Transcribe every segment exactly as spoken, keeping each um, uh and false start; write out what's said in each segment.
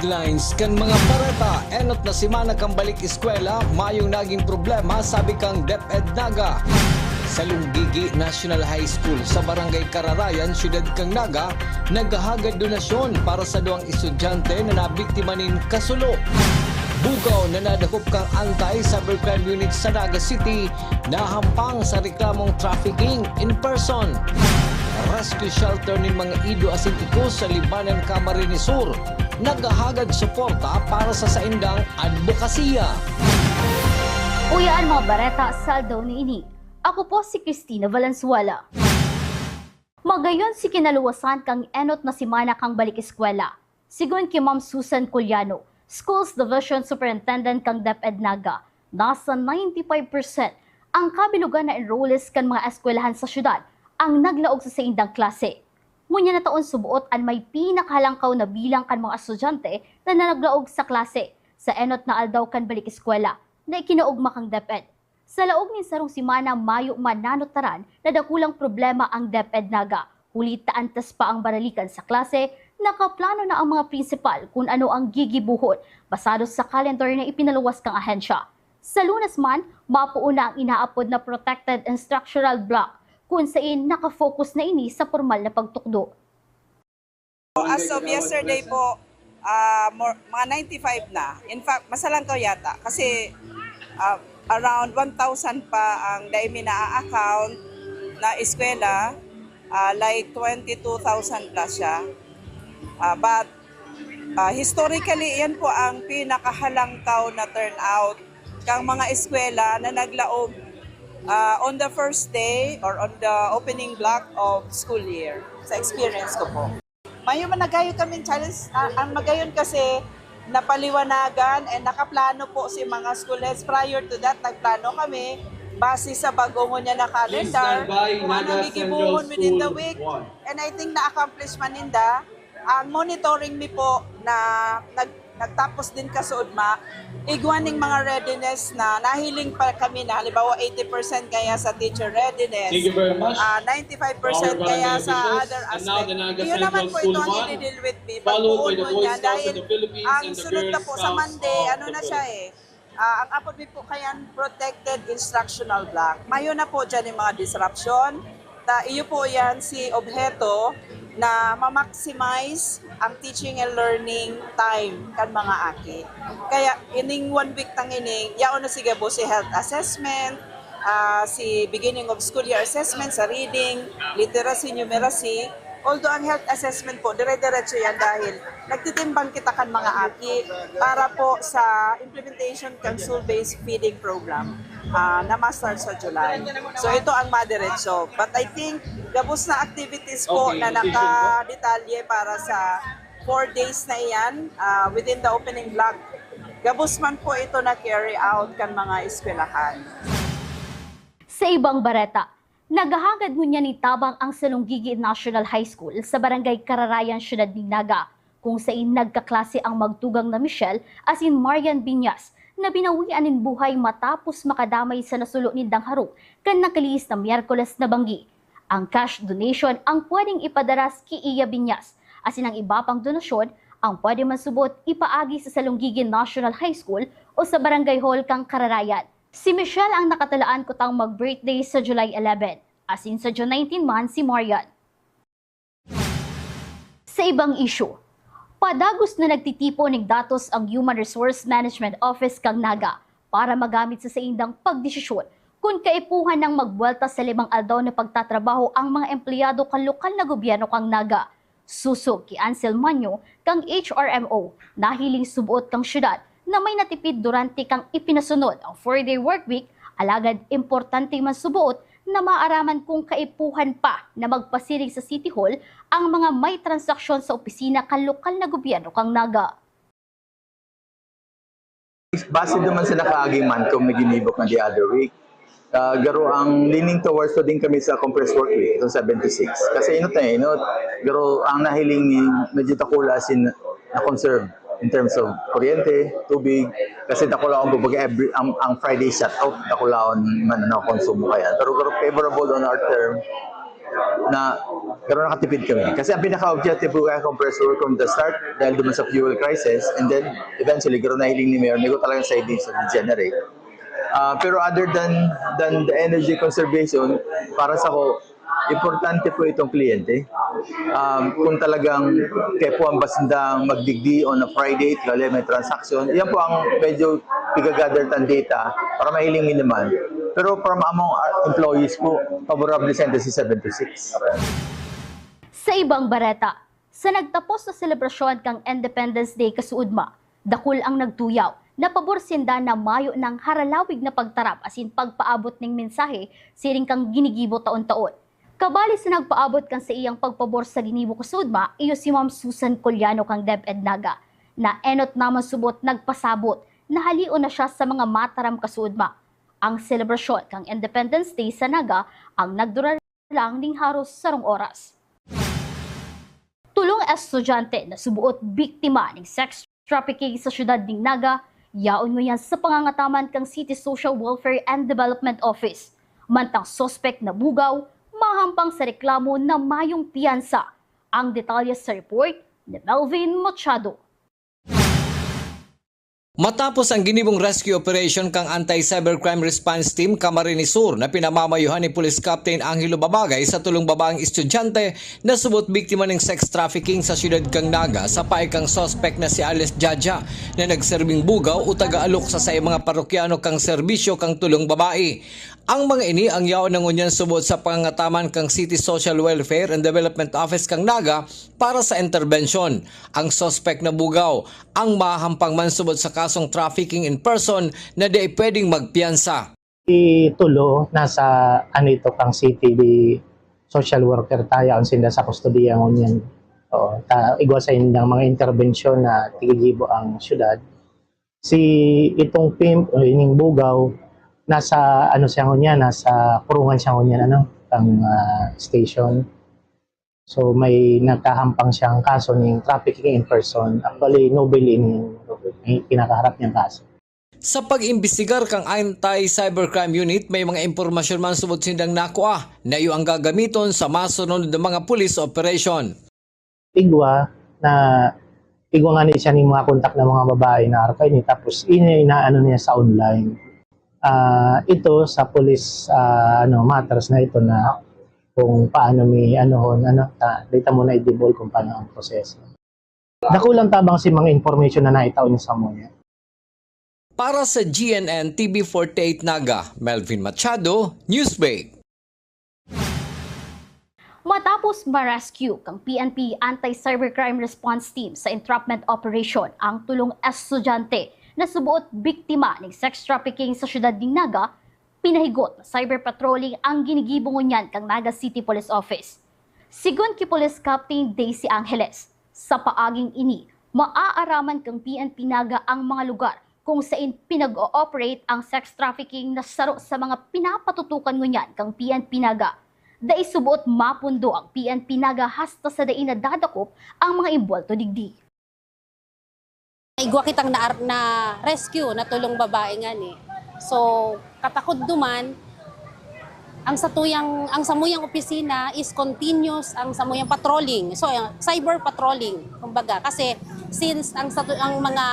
Lines kan mga bareta. Enot na semana kan balik eskwela, mayong nagin problema, sabi kan DepEd Naga. Sa Lunggigi National High School, sa Barangay Kararayan, siyudad kan Naga, naghahagad donasyon para sa duwang estudyante na nabiktima nin kasulo. Bugaw na nadakop kan Anti-Cybercrime Unit sa Naga City, nahampang sa reklamong trafficking in person. Rescue shelter nin mga ido asin iko sa Libanan, Camarines Sur, naghahagad suporta para sa saindang adbokasiya. Uya an mga bareta sa aldaw na ini. Ako po si Christina Valenzuela. Magayon si kinaluwasan kan enot na semana kan balik eskwela. Sigon ki Ma'am Susan Culiano, Schools Division Superintendent kan DepEd Naga, nasa ninety-five percent ang kabilogan na enrollees kan mga eskwelahan sa syudad ang naglaog sa saindang klase. Ngunyan na taon suboot an may pinakahalangkaw na bilang kan mga estudyante na naglaog sa klase sa enot na aldaw kan balik eskwela na ikinaogma kan DepEd. Sa laog nin sarong semana, mayo man nanotaran na dakulang problema ang DepEd Naga, huli ta antes pa ang baralikan sa klase, nakaplano na ang mga prinsipal kun ano ang gigibohon basado sa kalendar na ipinaluwas kan ahensya. Sa Lunes man, mapoon na ang inaapod na protected instructional block, kun sain nakafocus na ini sa pormal na pagtukdo. As of yesterday po, ah, more, mga ninety-five na. In fact, masalangkaw yata kasi ah, around one thousand pa ang dai mi naa-account na eskwela, ah, like twenty-two thousand plus siya. Ah, but ah, historically, yan po ang pinakahalangkaw na turnout kang mga eskwela na naglaog ah, on the first day or on the opening block of school year, sa experience ko po. Mayo man nagayo kami challenge. Ah, ang magayon kasi napaliwanagan and nakaplano po si mga school heads. Prior to that, nagplano kami base sa bago ngunyan na calendar, kung ano gigibohon within the week. And I think na-accomplish man ninda. Ang monitoring mi po na nag, nagtapos din kasuodma, igwa ning mga readiness na nahiling pa kami na halimbawa eighty percent kaya sa teacher readiness, Thank you very much. ah, ninety-five percent Our kaya barangay sa officials, other and now the aspect. Naga Iyon naman Central po School ito ang one, i-deal with me. followed by Pagpuon the mo Boy niya Scouts dahil of the Philippines ang and the sunod Girl na po sa Scouts Monday, of ano the na siya Philippines. Eh, ah, ang apod mi po kayan protected instructional block. Mayo na po dyan yung mga disruption. Ta, iyo po yan si obheto na ma-maximize ang teaching and learning time kan mga aki. Kaya ining one week tang ining, yaon na si gabos si health assessment, ah, si beginning of school year assessment sa reading, literacy, numeracy. Although ang health assessment po, dire-diretso yan dahil nagtitimbang kita kan mga aki para po sa implementation kan school-based feeding program ah, na ma-start sa July. So ito ang madiretso. But I think gabos na activities po Okay, na official po. Nakadetalye para sa four days na iyan ah, within the opening block. Gabos man po ito na carry out kan mga eskwelahan. Sa ibang bareta, naghahagad ngunyan nin tabang ang Salonggigi National High School sa Barangay Kararayan, Siyudad nin Naga, kung sain nagkaklase ang magtugang na Michelle asin Marian Binyas na binawian nin buhay matapos makadamay sa nasulo nindang harong kan nakalihis na Miyerkules na banggi. Ang cash donation ang pwedeng ipadara ki Iya Binyas, asin ang iba pang donasyon ang pwede man subot ipaagi sa Salonggigi National High School o sa Barangay Hall kan Kararayan. Si Michelle ang nakatalaan kutang mag-birthday sa July eleven, asin sa June nineteen man si Marian. Sa ibang isyu, padagos na nagtitipon nin datos ang Human Resource Management Office kan Naga para magamit sa saindang pagdesisyon kun kaipuhan nang magbuwelta sa limang aldaw na pagtatrabaho ang mga empleyado kan lokal na gobyerno kan Naga. Sosog ki Ansel Manyo kan H R M O, nahiling subot kan syudad na may natipid durante kan ipinasunod ang four-day workweek, alagad importante man subot na maaraman kun kaipuhan pa na magpasiring sa City Hall ang mga may transaksyon sa opisina kan lokal na gobyerno kan Naga. Base naman sa nakaaging MANCOM na ginibo kan the other week, ah, garo ang leaning towards to din kami sa compressed work week, itong seventy-six. Kasi inot na inot, garo ang nahiling ni medyo dakula asin na-conserve in terms of kuryente, tubig, kasi dakula ang bubuga every, ang, ang Friday shut off, dakula ang man, ano, konsumo kaya. Pero garo favorable on our term, na garo nakatipid kami. Kasi ang pinaka-objective ko kaya compressor from the start, dahil duman sa fuel crisis, and then eventually, garo nahiling ni Mayor, may ko talagang savings na generate. Ah, pero other than than the energy conservation, para sa ko, importante po itong kliyente. Um, kung talagang kaya po ang basindang magdigdi on a Friday, kaya may transaction, yan po ang medyo pigagather tan data para mahiling naman. Pero from among employees po, favorable sa seventy-six. Sa ibang bareta, sa nagtapos na selebrasyon kan Independence Day kasuodma, dakul ang nagtuyaw na pabor sinda na mayo nang haralawig na pagtarap asin pagpaabot ning mensahe siring kan ginigibo taon-taon. Kabali sa nagpaabot kan saiyang pagpabor sa ginibo kasuodma, iyo si Ma'am Susan Coliano kan DepEd Naga, na enot naman subot nagpasabot na halion na siya sa mga mataram kasuodma. Ang selebrasyon kan Independence Day sa Naga ang nagdurar lang nin haros sarong oras. Tulong estudyante na subuot biktima nin sex trafficking sa siyudad nin Naga, yaon ngunyan sa pangangataman kan City Social Welfare and Development Office. Mantang suspek na bugaw, mahampang sa reklamo na mayong piyansa. Ang detalye sa report ni Melvin Machado. Matapos ang ginibong rescue operation kang Anti-Cybercrime Response Team Camarines Sur na pinamamayuhan ni Police Captain Angelo Babagay sa tulong babaeng estudyante na subot biktima ning sex trafficking sa siyudad kang Naga sa paikang suspek na si Alice Jaja na nagserbing bugaw o taga-alok sa saiyang mga parokyano kang serbisyo kang tulong babae. Ang mga ini ang yaon na ngunyan subot sa pangangataman kang City Social Welfare and Development Office kang Naga para sa interbensyon. Ang suspek na bugaw ang mahahampang man subot sa kasong trafficking in person na dai pwedeng magpiyansa. Si Tulo nasa ano ito kang C T V social worker ta, yaon sinda sa kustodiya ngunyan. Oo, ta, igwa sa indang mga interbensyon na tigigibo ang syudad. Si itong pimp o ining bugaw, nasa ano siya ngunyan, nasa kurungan siya ngunyan, ano, ang ah, station. So may nagkahampang siyang kaso ning trafficking in person. Actually, no bail in, in kinakaharap niyang kaso. Sa pag-imbestigar kang Anti-Cybercrime Unit, may mga impormasyon man subot sindang nakua na iyo ang gagamiton sa masunod na mga police operation. Igwa na igwa nga ni siya ni mga kontak ng mga babae na arkay ni tapos ini inaano niya sa online. Ah, ito sa police ah, ano matters na ito na kung paano mi ano hon ano ta, dito mo na i-devolve kung paano ang proseso. Dakulang tabang si mga information na naitaw niya sa mo niya. Para sa G N N T V forty-eight Naga, Melvin Machado, Newsbreak. Matapos ma-rescue kang P N P Anti-Cybercrime Response Team sa entrapment operation ang tulong estudyante na subuot biktima ning sex trafficking sa siyudad ning Naga, pinahigot na cyber patrolling ang ginigibo ngunyan kang Naga City Police Office. Sigon ki Police Captain Daisy Angeles, sa paaging ini, maaaraman kang P N P Naga ang mga lugar kung sain pinag-o-operate ang sex trafficking na saro sa mga pinapatutukan ngunyan kang P N P Naga. Dai subuot mapundo ang P N P Naga hasta sa dai nadadakop ang mga imbolto digdi. Igwa kitang na, na rescue na tulong babae ngani. So, katakod duman, ang satuyang ang samuyang opisina is continuous ang samuyang patrolling. So, cyber patrolling kumbaga kasi since ang satu, ang mga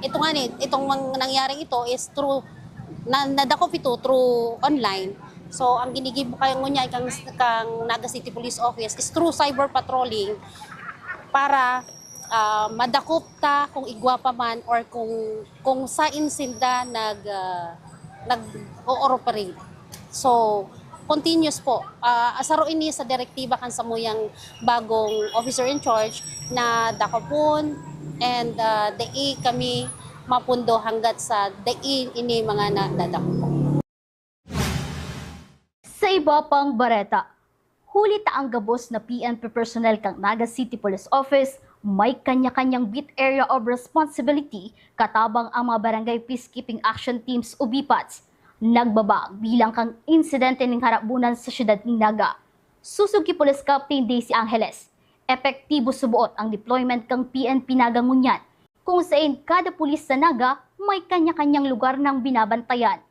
ito nga ni itong mang, nangyaring ito is through na, nadakop ito through online. So, ang ginigibo kaya ngunya kang, kang Naga City Police Office is through cyber patrolling para ah, madakop ta kung igwa pa man or kung kung sain sinda nag ah, nag-ooperate. So, continuous po. Ah, saro ini sa direktiba kan samuyang bagong officer in charge na dakopon and ah, dai kami mapundo hanggat sa dai ini mga nadadakop. Sa iba pang bareta, huli ta ang gabos na P N P personnel kan Naga City Police Office may kanya-kanyang beat area of responsibility katabang ang mga Barangay Peacekeeping Action Teams o BPATs. Nagbaba ang bilang kan insidente nin harabunan sa siyudad nin Naga. Sosog ki Police Captain Daisy Angeles, epektibo suboot ang deployment kan P N P Naga ngunyan, kung sain kada pulis sa Naga may kanya-kanyang lugar nang binabantayan.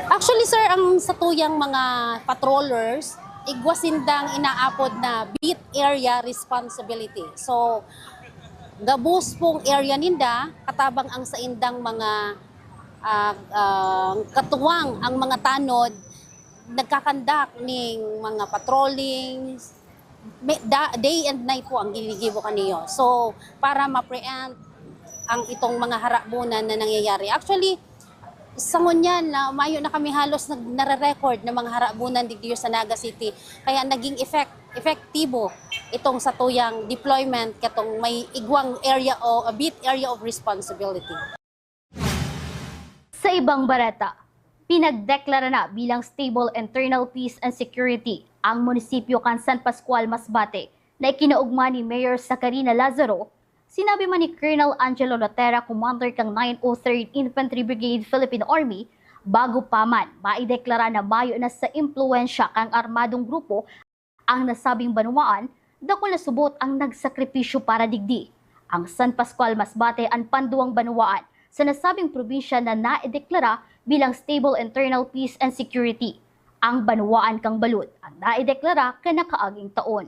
Actually, sir, ang satuyang mga patrollers, igwa sindang inaapod na beat area responsibility. So, gabos pong area ninda, katabang ang saindang mga, ah, ah, katuwang, ang mga tanod, nagkakandak ning mga patrolling, may, da, day and night po ang ginigibo kaniyo. So, para ma-preempt ang itong mga harabunan na nangyayari. Actually, sa ngunyan na mayo na kami halos nag, nare-record ng mga harabunan digdi sa Naga City. Kaya naging effect, epektibo itong satuyang deployment katong may igwang area o a beat area of responsibility. Sa ibang bareta, pinagdeklara na bilang stable internal peace and security ang munisipyo kan San Pascual, Masbate na ikinaugma ni Mayor Sacarina Lazaro. Sinabi man ni Colonel Angelo Latera, commander kan nine oh third Infantry Brigade, Philippine Army, bago pa man maideklara na mayo na sa impluwensya kan armadong grupo ang nasabing banwaan, dakul na subot ang nagsakripisyo para digdi. Ang San Pascual, Masbate an panduwang banwaan sa nasabing probinsya na naideklara bilang stable internal peace and security. Ang banwaan kan Balud ang naideklara kan nakaaging taon.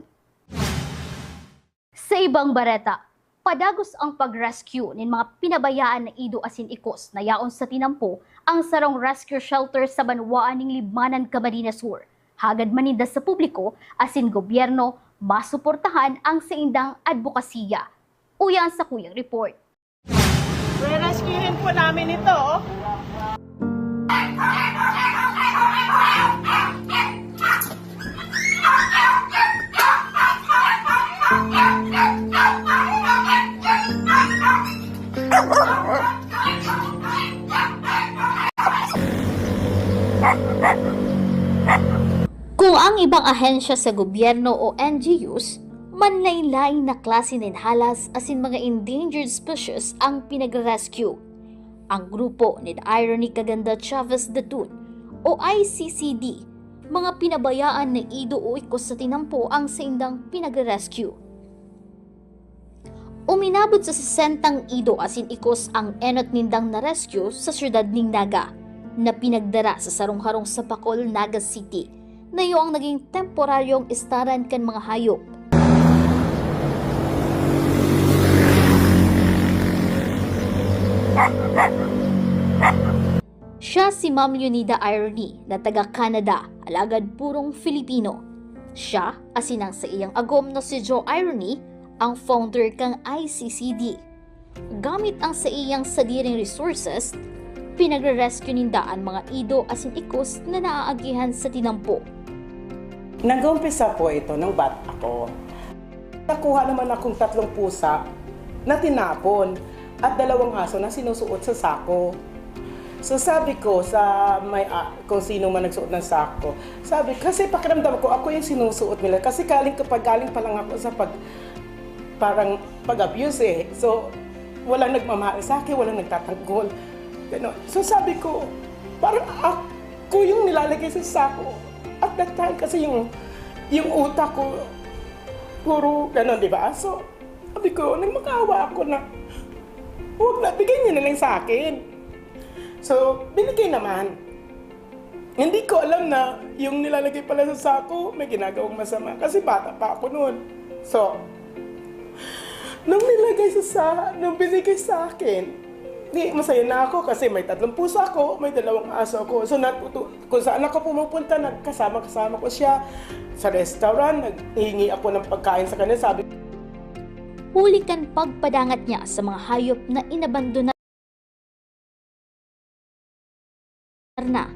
Sa ibang bareta, padagos ang pag-rescue nin mga pinabayaan na ido asin ikos na yaon sa tinampo ang sarong rescue shelter sa banwaan nin Libmanan, Camarines Sur. Hagad maninda sa publiko asin gobyerno masuportahan ang saindang adbokasiya. Uya an sakuyang report. Re-rescuehin po namin ito. Kung ang ibang ahensya sa gobyerno o N G Os, manlain-lain na klase nin halas asin mga endangered species ang pinagre-rescue. Ang grupo ni Irony Kaganda Chavez Datun o I C C D, mga pinabayaan na ido o ikos sa tinampo ang saindang pinagre-rescue. Uminabot sa sesentang ido asin ikos ang enot nindang na-rescue sa siyudad nin Naga, na pinagdara sa sarong harong sa Pacol, Naga City, na iyo ang naging temporaryong istaran kan mga hayop. Siya si Ma'am Leonida Irony na taga Canada, alagad purong Filipino. Siya asin ang saiyang agom na si Joe Irony ang founder kan I C C D. Gamit ang saiyang sadiring resources, pinagre-rescue ninda an mga ido asin ikos na naaagihan sa tinampo. Nag-umpisa po ito nung bata ako. Nakuha naman akong tatlong pusa na tinapon at dalawang aso na sinusuot sa sako. So sabi ko sa may ah, kung sino man nagsuot ng sako, sabi kasi pakiramdam ko ako yung sinusuot nila kasi galing kapag galing pa lang ako sa pag parang pag-abuse eh. So walang nagmamahal sa akin, walang nagtatanggol. Ganon. So sabi ko, parang ako yung nilalagay sa sako. At that time kasi yung yung utak ko puro ganon, di ba? So sabi ko, nagmakaawa ako na huwag na, bigay niyo na lang sa akin. So binigay naman. Hindi ko alam na yung nilalagay pala sa sako may ginagawang masama kasi bata pa ako noon. So, nung nilagay sa, sa nung binigay sa akin, di, masaya na ako kasi may tatlong pusa ako, may dalawang aso ako. So, natutu- kung saan ako pumupunta, nagkasama-kasama ko siya. Sa restaurant, naghingi ako ng pagkain sa kanya. Sabi, Huli kan pagpadangat niya sa mga hayop na inabandona na,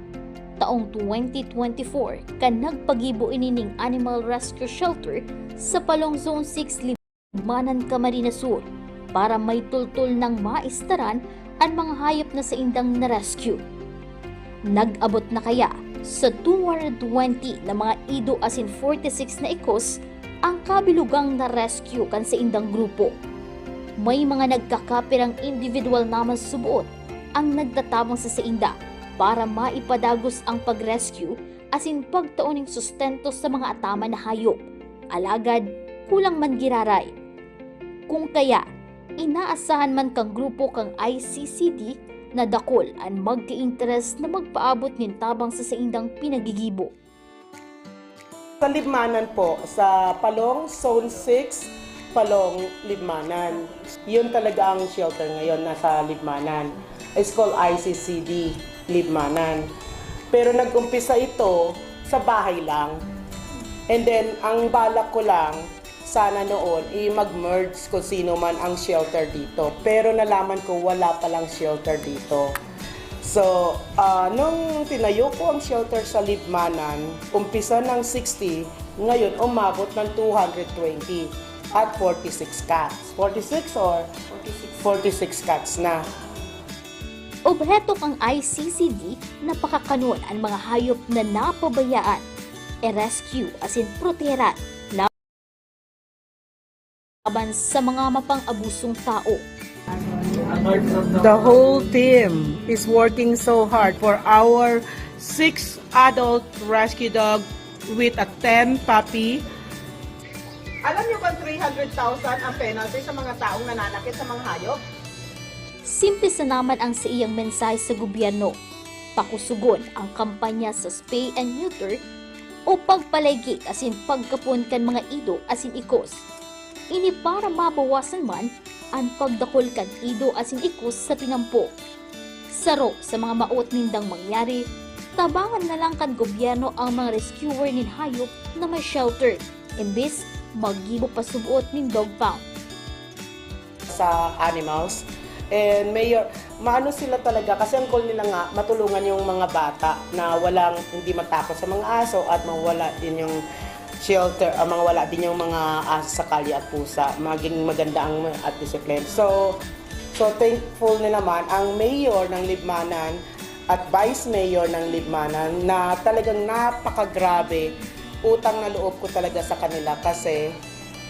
taong twenty twenty-four kan nagpagibo ini ning animal rescue shelter sa Palong Zone six, Libmanan, Camarines Sur, para may tultol nang maistaran an mga hayop na saindang na-rescue. Nag-abot na kaya sa two hundred twenty na mga ido asin forty-six na ikos ang kabilugang na-rescue kan saindang grupo. May mga nagkakapirang individual naman suboot ang nagtatabang sa sainda para maipadagos ang pag-rescue asin pagtao ning sustento sa mga ataman na hayop. Alagad, kulang man giraray. Kung kaya, inaasahan man kan grupo kan I C C D na dakul an magka-interes na magpaabot nin tabang sa saindang pinagigibo. Sa Libmanan po, sa Palong Zone six, Palong Libmanan. Yun talaga ang shelter ngayon, nasa Libmanan. It's called I C C D Libmanan. Pero nag-umpisa ito sa bahay lang. And then, ang balak ko lang, sana noon, i-mag-merge kung sino man ang shelter dito. Pero nalaman ko, wala palang shelter dito. So, ah, nung tinayo ko ang shelter sa Libmanan, umpisa ng sixty, ngayon umabot ng two hundred twenty at forty-six cats. Forty-six or forty-six cats na. Obheto kan I C C D na pakakanon an mga hayop na napabayaan, i-rescue asin proteheran laban sa mga mapang-abusong tao. The whole team is working so hard for our six adult rescue dog with a ten puppy. Alam niyo bang three hundred thousand ang penalty sa mga taong nananakit sa mga hayop? Simple sana man ang saiyang mensahe sa gobyerno. Pakusugon ang kampanya sa spay and neuter o pagpalaygit asin pagkapon kan mga ido asin ikos. Ini para mabawasan man an pagdakul kan ido asin ikos sa tinampo. Saro sa mga maot nindang mangyari, tabangan na lang kan gobyerno ang mga rescuer nin hayop na may shelter, imbis maggibo pa suboot nin dog pound. Sa animals. And mayor, maano sila talaga kasi ang goal nila nga matulungan yung mga bata na walang hindi matakot sa mga aso at mawala din yung shelter, uh, mawala din yung mga aso sa kalye at pusa. Maging maganda ang at discipline. So, so thankful na naman ang mayor ng Libmanan at vice mayor ng Libmanan na talagang napakagrabe utang na loob ko talaga sa kanila kasi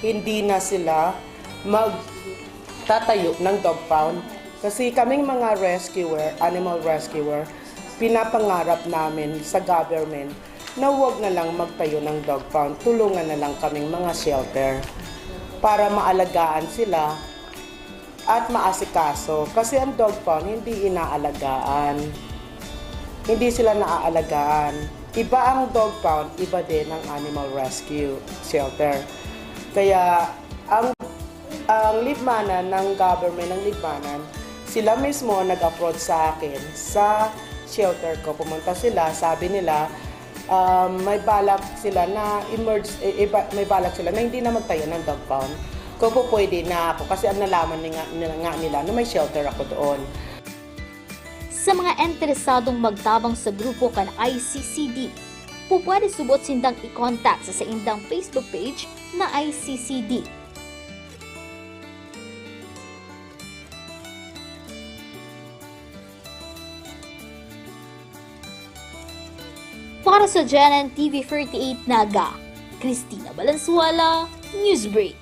hindi na sila magtatayo ng dog pound. Kasi kaming mga rescuer, animal rescuer, pinapangarap namin sa government na huwag na lang magtayo ng dog pound, tulungan na lang kaming mga shelter para maalagaan sila at maasikaso. Kasi ang dog pound hindi inaalagaan. Hindi sila naaalagaan. Iba ang dog pound, iba din ang animal rescue shelter. Kaya ang ang Libmanan ng government ng Libmanan, sila mismo nag-approach sa akin sa shelter ko. Pumunta sila, sabi nila, um, may balak sila na emerge, eh, iba- may balak sila na hindi na magtayo ng dog pound. Kung po pwede na ako, kasi ang nalaman ni nga, nila, nga nila na may shelter ako doon. Sa mga interesadong magtabang sa grupo kan I C C D, pupwede subot sindang i-contact sa saindang Facebook page na I C C D. Para sa G N N T V thirty-eight Naga, Christina Valenzuela, Newsbreak.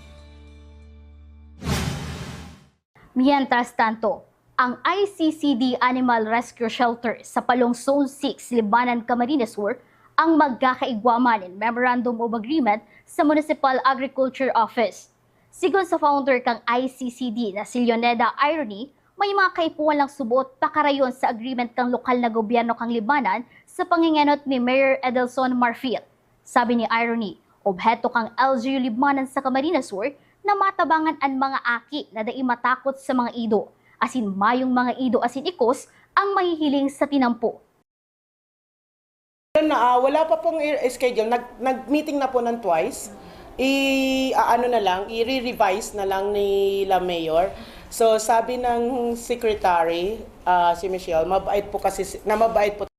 Mientras tanto, ang I C C D Animal Rescue Shelter sa Palong Zone six, Libmanan, Camarines Sur, ang magkakaigwa man nin Memorandum of Agreement sa Municipal Agriculture Office. Sigon sa founder kan I C C D na si Leoneda Irony, may mga kaipuhan lang subot pakarayon sa agreement kan lokal na gobyerno kan Libmanan sa pangengenot ni Mayor Edelson Marfil. Sabi ni Irony, obheto kan L G U Libmanan sa Camarines Sur na matabangan an mga aki na dai matakot sa mga ido, asin mayong mga ido asin ikos ang mahihiling sa tinampo. Ano na, ah, wala pa pong i- schedule. Nag, nag-meeting na po ng twice. I, ah, ano na lang, i-revise na lang ni La Mayor. So, sabi ng secretary, ah, si Michelle, mabait po kasi, si- na mabait po